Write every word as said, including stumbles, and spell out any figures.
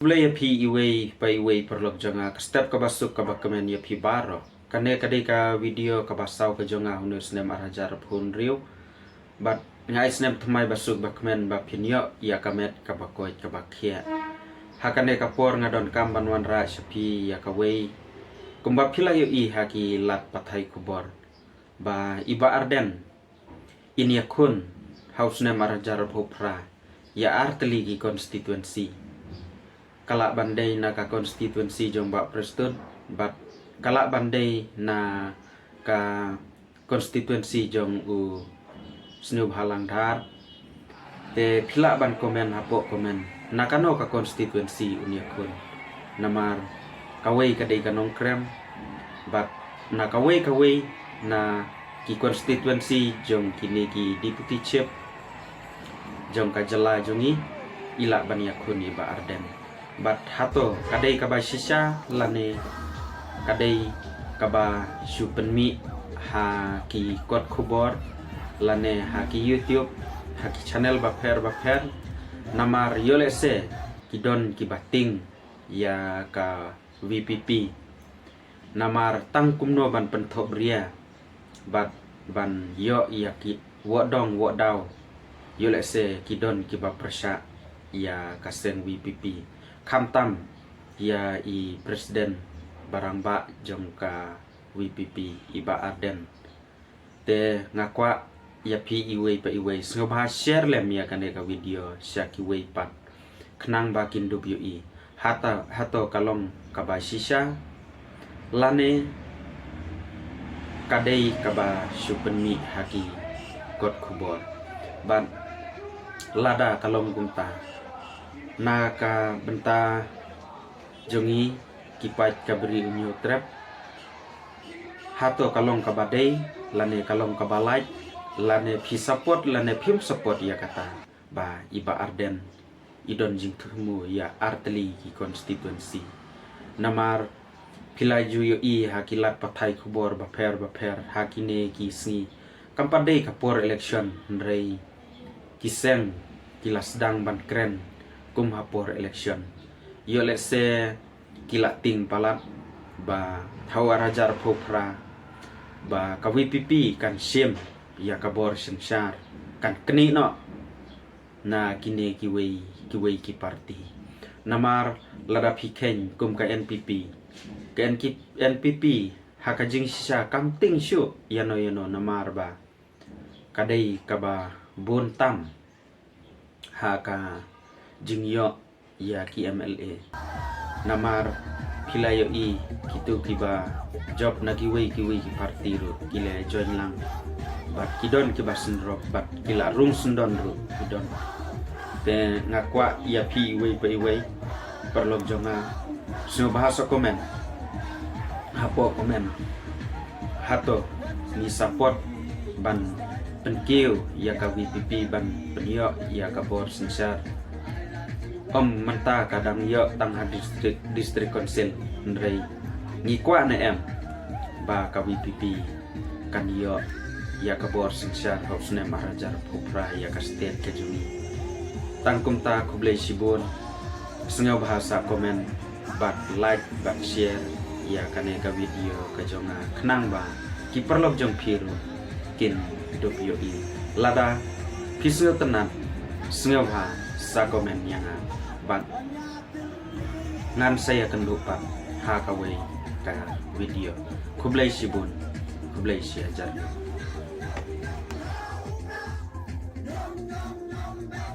Khublei ïa phi iwei pa iwei paralok jong nga, ka step kaba suk kaba kmen ïa phi baroh. Kane ka dei ka video kaba saw ka jong nga ha une u snem ar hajar arphew hynriew. Bad nga ai snem thymmai ba suk ba kmen ba phin ïoh ïa ka met kaba koit kaba khiah. Ha kane ka por nga donkam ban wanrah sha phi ïa kawei, kumba phi la ïohi ha ki lad pathai khubor, ba i Bah Ardent in ïakhun ha u snem ar hajar arphew phra ïa ar tylli ki constituency. Ka lah ban dei na ka constituency jong Bah Prestone, bad ka lah ban dei na ka constituency jong u Sniawbhalang Dhar. Te phi lah ban comment hapoh comment na kano ka constituency un ïakhun. Namar kawei ka dei ka Nongkrem, bad na kawei kawei na ki constituency jong kine ki deputy chief jong ka jylla jong ngi, i lah ban ïakhun i Bah Ardent. Bad hato ka dei kaba shisha lane ka dei kaba shu pynmih ha ki kot khubor lane ha ki YouTube, ha ki channel bapher bapher. Namar ïoh lehse ki don kiba tieng ïa ka VPP. Namar tang kumno ban pynthop ria bad ban ïoh ïa ki woh dong woh daw, ïoh lehse ki don kiba pyrshah ïa ka seng VPP, khamtam ïa i president barangbah jong ka VPP, i Bah Ardent. Te nga kwah ïa phi iwei pa iwei, sngewbha share lem ïa kane ka video sha kiwei pat, khnang ba kin dup ïohi. Hato, hato ka long kaba shisha lane ka dei kaba shu pynmih ha ki kot khubor. Bad lada ka long kumta, na ka bynta jong ngi ki paid ka Bri u Hynñiewtrep, hato ka long kaba dei lane ka long kaba lait, lane phi support lane phim support ïa kata ba i Bah Ardent i don jingthmu ïa ar tylli ki constituency. Namar phi la ju ïohi ha ki lad pathai khubor bapher bapher ha kine ki sngi, kam pat dei ka por election, hynrei ki seng ki la sdang ban kren kum ha por election. Ïoh lehse ki la tieng palat ba ha u ar hajar arphew phra ba ka VPP kan shim ïa ka bor synshar, kan knieh noh na kine kiwei kiwei ki party. Namar lada phi kheiñ kum ka NPP, ka NPP ha ka jingshisha kam tieng shuh ïano ïano, namar ba ka dei kaba bun tam ha ka jingïoh ïa ki MLA. Namar phi la ïohi kito kiba jop na kiwei kiwei ki party ruh ki la join lang bad ki don kiba synrop bad ki la rung syndon ruh ki don. Te nga kwah ïa phi iwei pa iwei paralok jong nga, sngewbha sa comment hapoh comment, hato ngi support ban pynkiew ïa ka VPP ban pynïoh ïa ka bor synshar? Ym mynta ka dang ïoh tang ha district, district council, hynrei ngi kwah ne em ba ka VPP kan ïoh ïa ka bor synshar ha u snem ar hajar arphew phra ïa ka state ka jong ngi? Tang kumta, khublei shibun. Sngewbha sa comment bad like bad share ïa kane ka video ka jong nga, khnang ba ki paralok jong phi ruh kin dup ïohi. Lada phi sngewtynnat, sngewbha sa comment ïa nga bad ngan sa ïakynduh pat ha kawei ka video. Khublei shibun, khublei shihajar.